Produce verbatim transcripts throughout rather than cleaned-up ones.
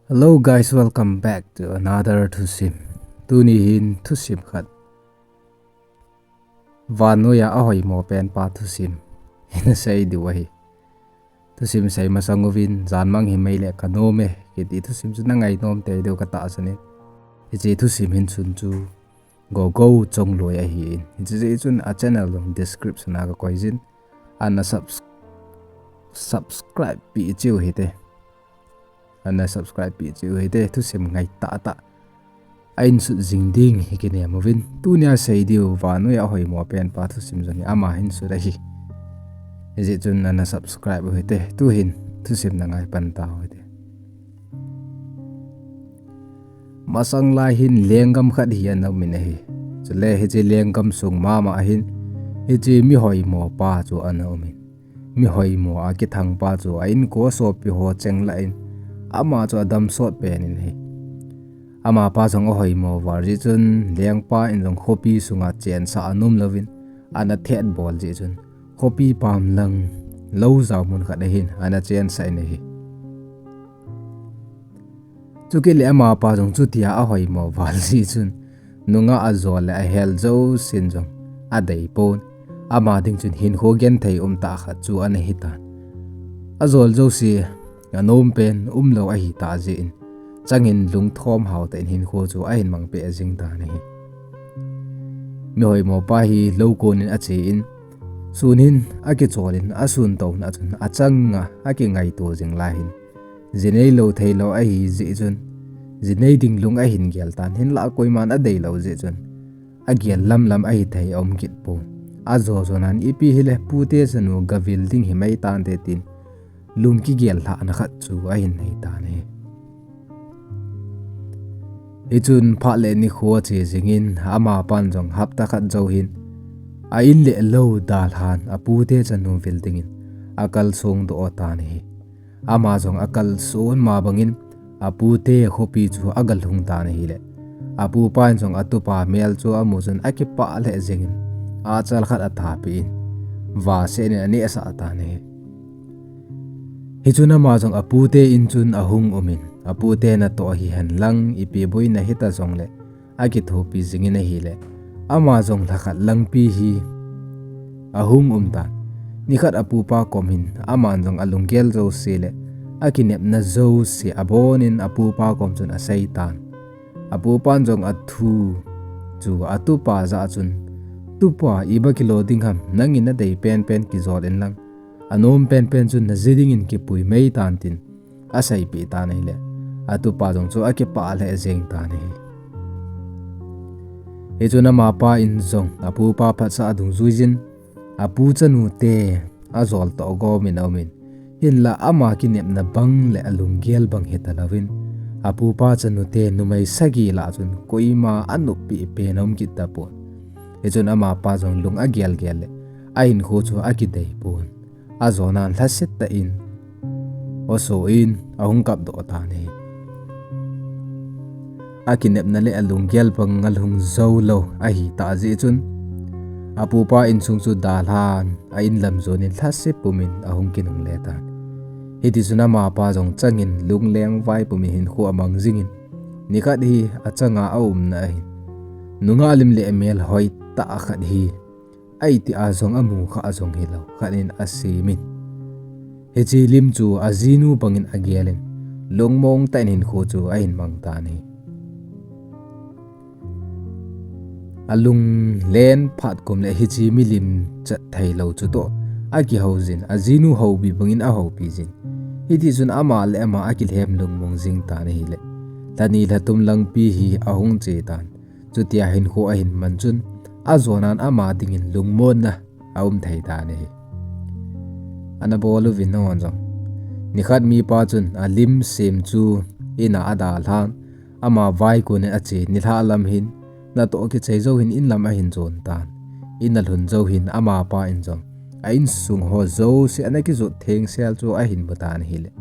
Hello guys, welcome back to another thusim. Tuni hin thusim khat, vannoiya ahoimo pen pa thusim hin sei diu ahi. Thusim sei masang uvin, jan mang himai le kanom e kiti thusim chu nangai nom tei diu katahsan in. Hiche thusim hin sun chu Gogo Chongloi ahin. Hiche jeh chun a channel jong description a kakoi jin, ana subs- subscribe peh cheu hite. Ana subscribe peh cheu hite, thusim ngai tahtah a insut jing ding hi kinem uvin. Tunia sei diu vannoiya ahoimo pen pa thusim jong hi ama hin sut ahi. Hijeh chun ana subscribe u hite. Tuhin thusim nangai pan tau hite. Masang lai hin lenggam khat hi ana um in ahi. Chule hiche lenggam sung mama ahin hiche mihoimo pa chu ana um in, mihoimo a kithang pa chu a inko sopi ho cheng lah in, ama chu adam sot pen in ahi. Amapa jong ahoimo val jeh chun lengpa in jong khopi sunga chensah anom louvin, ana thet bol jeh chun khopi pam lang lou jao mun khat ahin ana chensah in ahi. Chukit le amapa jong chutia ahoimo val jeh chun nungah ajol le ahel jousen jong adei pon, ama ding chun hinkho genthei umtah khat chu ana hitan. Ajol jouse anom pen umlou ahitah jeh in, changin lungthom hao tah in hinkho chu ahin mangpeh jing tan ahi. Mihoimo pa hi lou kon in ache in, sun hin akichol in, asun touna chun achanga akingaito jing lai hin, ji neilou theilou ahi jeh chun, ji nei ding lung ahin gel tan, hinlah koiman adeilou jeh chun, agel lamlam ahithei aum kit pon. Ajo jonan ipi hile pute chanu gavil ding himai tante tin, lung kigel lhahna khat chu ahin nei tan ahi. Hichun phat le nikho ache jingin, amapan jong hapta khat jou hin a in le lou dalhan apute chanu vil dingin akalsong doh tan ahi. Ama jong akalson ma bangin apute khopi chu agalhung tan ahile, apupa in jong atupa mel chu amu chun akipah lheh jengin, achal khat athapeh in, vasenin anehsah tan ahi. Hichun ama jong apute in chun ahung umin, apute natoh hihen lang ipi boina hita jongle akithopi jingin ahile, ama jong lhakhat langpi hi ahung umtan. Nikhat apupa kom hin aman jong alunggel jouse le akinepna jouse abonin apupa kom chun aseitan. Apupan jong athu chu atupa jah a chun, Tupa, iba kilo ding ham, nangin nadei penpen kijol inlang, anom penpen chun naji dingin kipui mei tan, tin aseipeh tan ahile, atupa jong chu akipah lheh jeng tan ahi. Hichun amapa in jong apupa phatsah adungjuiyin, apu chanute ajol toh gomin aumin, hinlah ama kinepna bang le alunggel bang hita louvin, apupa chanute numei sagi lah chun koima anoppeh pen aum kit tapon. Hichun amapa jong lung agelgel le ahinkho chu akidei pon. Ajonan lhaset tah in, osoh in ahung kapdoh tan ahi. Akinepna le alunggel bang alhung jou lou ahitah jeh chun, apupa insung chu dalhan a inlam jonin lhase pumin ahung kinungle tan. Hitichun amapa jong changin lungleng vai pumin hinkho amang jingin, nikhat hi achanga aumna ahin, nungah lim le mel hoitah khat hi, aiti a jong amu kha a jong hilou khat in asemin, hiche lim chu ajinu bangin agelin, lungmong tah in hinkho chu ahin mang tan ahi. Alunglen phat kom le hiche milim chat theilou chutoh akihoujin, ajinu houpi bangin ahoupi jin. Hitichun ama le ama akilhem lungmong jing tan ahile, lhani lhatum langpi hi ahung che tan. Chutia hinkho ahin man chun, ajonan ama dingin lungmonna aum thei tan ahi. Ana bol uvin nanghon jong, nikhat mipa chun alim sem chu in a adalhan, ama vaikon in ache, nilhah lam hin natoh kichai jou hin inlam ahin jon tan. In alhun jou hin amapa in jong a insung ho jouse ana kijot thengsel chu ahin mu tan ahile,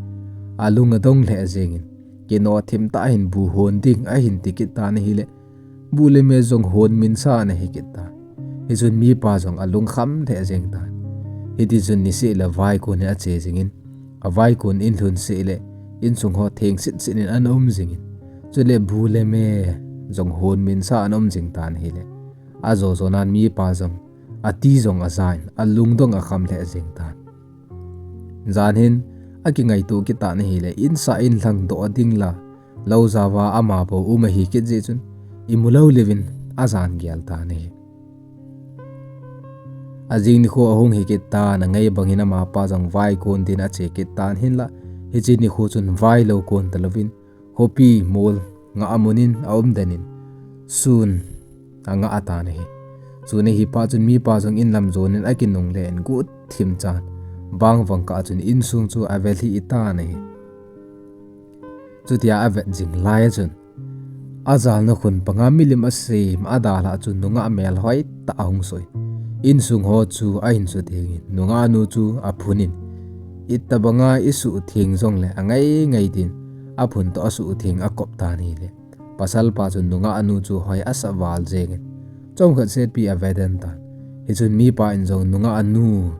alung adong lheh jengin, kinoh thim tah ahin bu hon ding ahin tikit tan ahile, bu le me jong hon minsa ana hikit tan. Hichun mipa jong alungkham lheh jeng tan. Hitichun niseh le vaikon in ache jingin, avaikon in lhun seh le insung ho theng sitsit in ana um jingin, chule bu le me jong hon min sa ana um jing tan ahile, ajo jo nan mipa jong ati jong ajan, alungdong akham lheh jing tan. Jan hin akingaito kit tan ahile, insa inlhang doh ding la, lou jao a ama bou um ahi kit jeh chun, imu lou le uvin ajan gel tan ahi. Ajing nikho ahung hi kit tan, angai bang hin amapa jong vai kon din ache kit tan hinla, hiche nikho chun vai lou kon talouvin, khopi mol ngah amun in aum den in, sun angah atan ahi. Sun ahi phat chun mipa jong in lam jon in akinungle in, guhthim chan bang vang kah chun insung chu avelhi tan ahi. Chutia avet jing lai a chun, ajalna khun panga milim asem adalhah chun nungah melhoi tah ahung soh in, insung ho chu ahin sutheng in, nungah nu chu aphun in, itobanga isutheng jongle angai ngai din, aphun toh asutheng akop tan ahile, pasalpa chun nungah nu chu hoi asah val jeng in, chomkhat setpi ave den tan. Hichun mipa in jong nungah nu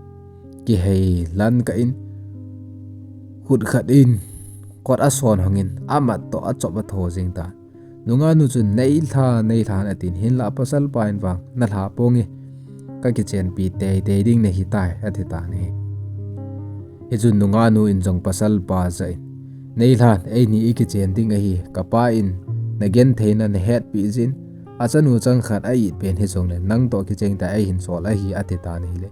kihei lan kah in, khut khat in kot ason hong in, amat toh achop atho jing tan. Nungah nu chun, "Neilha, neilha," atin, hinlah pasalpa in vang, "Nalha ponge, kakichenpi teitei ding nahitai," ati tan ahi. Hichun nungah nu in jong pasalpa jah in, "Neilha, eini ikichen ding ahi, kapa in nagentheina nahetpi jin, achanu changkhat a-it pen hijongle nang toh kicheng tah eihin sol ahi," ati tan ahile.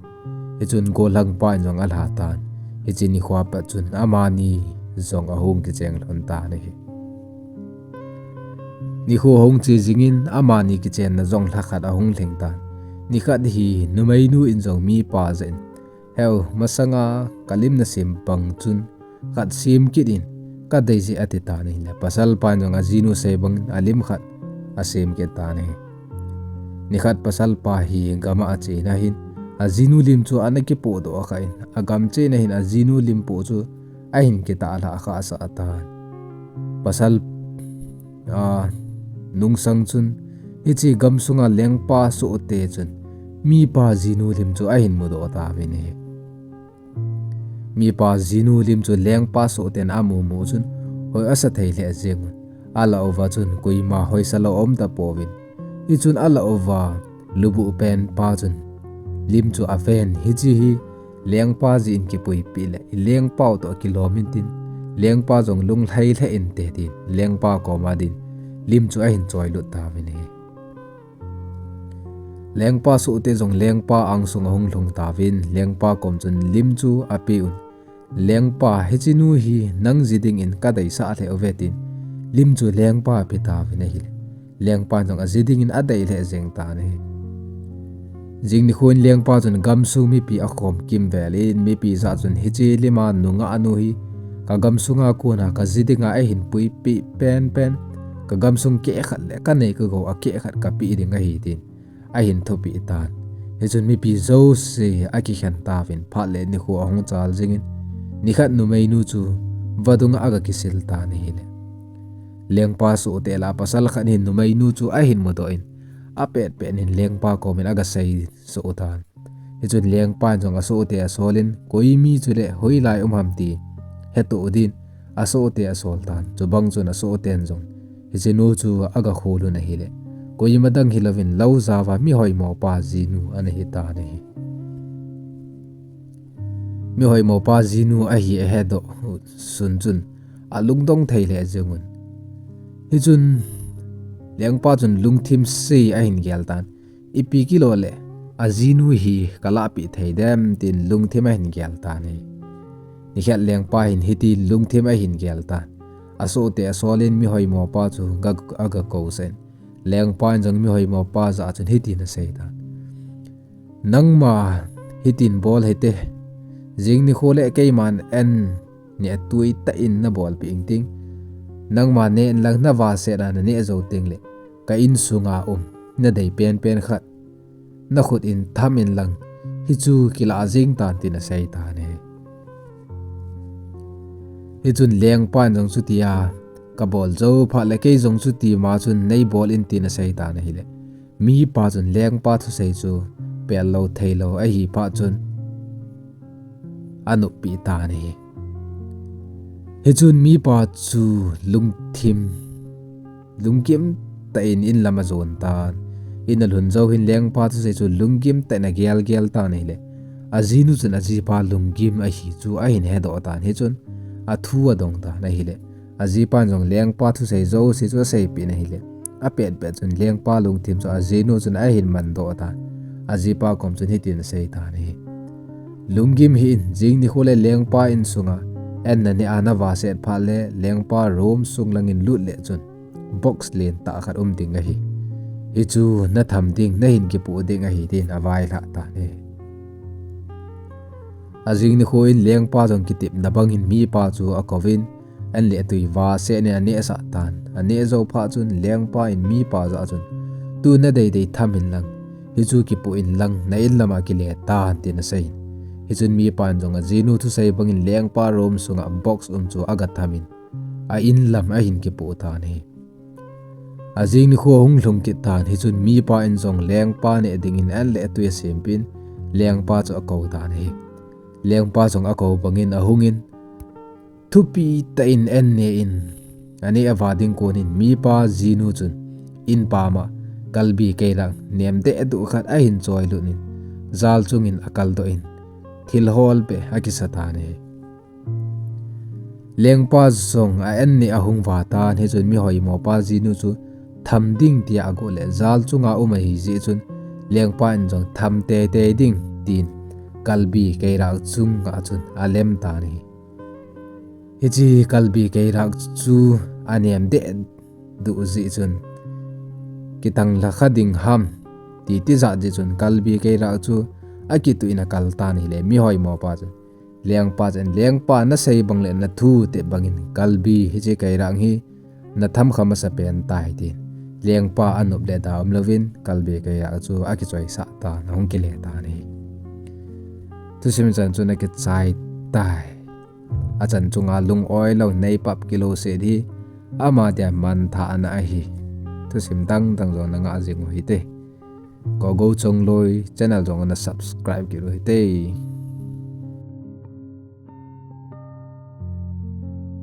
Hichun gollhangpa in jong alha tan. Hiche nikho a pat chun amani jong ahung kicheng lhon tan ahi. Nikho ahung che jingin amani kichenna jong lhakhat ahung lhing tan. Nikhat hi numeinu in jong mipa jah in, "Heu, masanga kalim nasem bang chun khat sem kit in, kadei jeh," ati tan ahile, pasalpa in jong ajinu sei bangin alim khat asem kit tan ahi. Nikhat pasalpa hi gam a ache in ahin, ajinu lim chu ana kipohdoh kha in, agam che in ahin ajinu lim poh chu ahin kitah lhah khah sah tan. Pasal, a, nungsang chun, hiche gamsunga lengpa sohte chun mipa jinu lim chu ahin mudoh tauvin ahi. Mipa jinu lim chu lengpa sohten amu mu chun hoi asa thei lheh jeng un. Alah uva chun koima hoisa lou aum tapouvin. Hichun alah uva lubuh penpa chun lim chu aven, "Hiche hi lengpa jeh in kipuipeh le, i lengpa u toh kilom intin, lengpa jong lunglhai lheh inte," tin lengpa koma din lim chu ahin choilut tauvin ahi. Lengpa sohte jong lengpa angsung ahung lhung tauvin, lengpa kom chun lim chu ape un. "Lengpa, hiche nu hi nang ji dingin kadeisah lheh uve," tin lim chu lengpa ape tauvin ahile, lengpa jong aji dingin adei lheh jeng tan ahi. Jing nikho in lengpa chun, "Gamsung mipi akhom kimvel in, mipi jah chun hiche lima nungah nu hi kagamsunga kona kaji dinga eihin puipeh penpen, kagamsung kehkhat le kanei kagou akehkhat kapeh ding ahi," tin ahin thupeh tan. Hichun mipi jouse akikhen tauvin, phat le nikho ahung chal jingin, nikhat numeinu chu vadunga aga kisil tan ahile, lengpa sohte lah a pasal khat hin numeinu chu ahin mudoh in, apetpet in lengpa komin aga seisoh tan. Hichun lengpa in jong asohte asol in, koi mi chule hoilai um ham ti hetoh din asohte asol tan. Chubang chun asohten jong hiche nu chu aga kholun ahile, koima dang hilouvin lou jaova mihoimopa jinu ana hitan ahi. Mihoimopa jinu ahi ahedoh sun chun alungdong thei lheh jeng un. Hichun lengpa chun lungthim sei ahin gel tan. Ipi kilou le ajinu hi kalahpeh thei dem tin lungthim ahin gel tan ahi. Nikhat lengpa hin hitin lungthim ahin gel tan. Asohte asol in mihoimopa chu ga, aga kousah in, lengpa in jong mihoimopa jah a chun hitin asei tan. Nangma hitin bol hite, jing nikho le keiman an neh tui tah in nabolpeh inting. Nangma neh inlang navahset a naneh jou tengle ka insunga um nadei penpen khat nakhut in tham inlang hichu kilah jeng tan tin asei tan ahi. Hichun lengpa in jong chutia kabol jou phat le kei jong chutima chun neibol in tin asei tan ahile, mipa chun lengpa thusei chu pel lou thei lou ahi phat chun anoppi tan ahi. Hichun mipa chu lungthim, lunggim tah in in lam ajon tan. In alhun jou hin lengpa thusei chu lunggim tah in agel gel tan ahile, ajinu chun ajipa lunggim ahi chu ahin hedoh tan. Hichun athu adong tan ahile, ajipan jong lengpa thusei jouse chu aseipeh in ahile, apet pet chun lengpa lungthim chu ajinu chun ahin mandoh tan. Ajipa kom chun hitin asei tan ahi. Lunggim hih in, jing nikho le lengpa insunga an naneh a navaset phat le lengpa room sung langin lut le chun box lentah khat um ding ahi. Hichu natham ding, nahin kipoh ding ahi, tin availhah tan ahi. Ajing nikho in lengpa jong kitepna bangin mipa chu akouvin, an le tui vaset in anehsah tan. Aneh jou phat chun lengpa in mipa jah a chun, tu nadei dei tham inlang, hichu kipoh inlang, na in lama kile tan, tin aseiyin. Hichun mipan jong ajinu thusei bangin lengpa room sunga box um chu agathamin, a in lam ahin kipoh tan ahi. Ajing nikho ahung lhung kit tan, hichun mipa in jong lengpa neh dingin an le tui asempin, lengpa chu akou tan ahi. Lengpa jong akou bangin ahungin, thupi tah in an neh in, aneh ava ding konin mipa jinu chun in pama kalbi keirak nem dehduh khat ahin choilut in, jal chungin akaldoh in, thil hol beh akisa tan ahi. Lengpa jong a an neh ahung va tan, hichun mihoimopa jinu chu tham ding tia agot le jal chunga um ahi jeh chun, lengpa in jong tham teitei ding tin kalbi keirak chunga chun alem tan ahi. Hiche kalbi keirak chu anem dehduh jeh chun, kitang lha kha ding ham ti tijat jeh chun kalbi keirak chu akituh in akal tan ahile, mihoimopa chun lengpa chun, lengpa nasei bang le nathu tep bangin kalbi hiche keirak hi natham kha masapen tai, tin lengpa anop le da umlouvin kalbi keirak chu akichoisah tan, ahung kile tan ahi. Thusim chan chu nakichai tai. Achan chunga lung-oilou neipap kilou set hi ama dia manthahna ahi. Thusim dang dang jong nangah jing uhite. Kogou Chongloi channel jong nasubscribe kit uhite.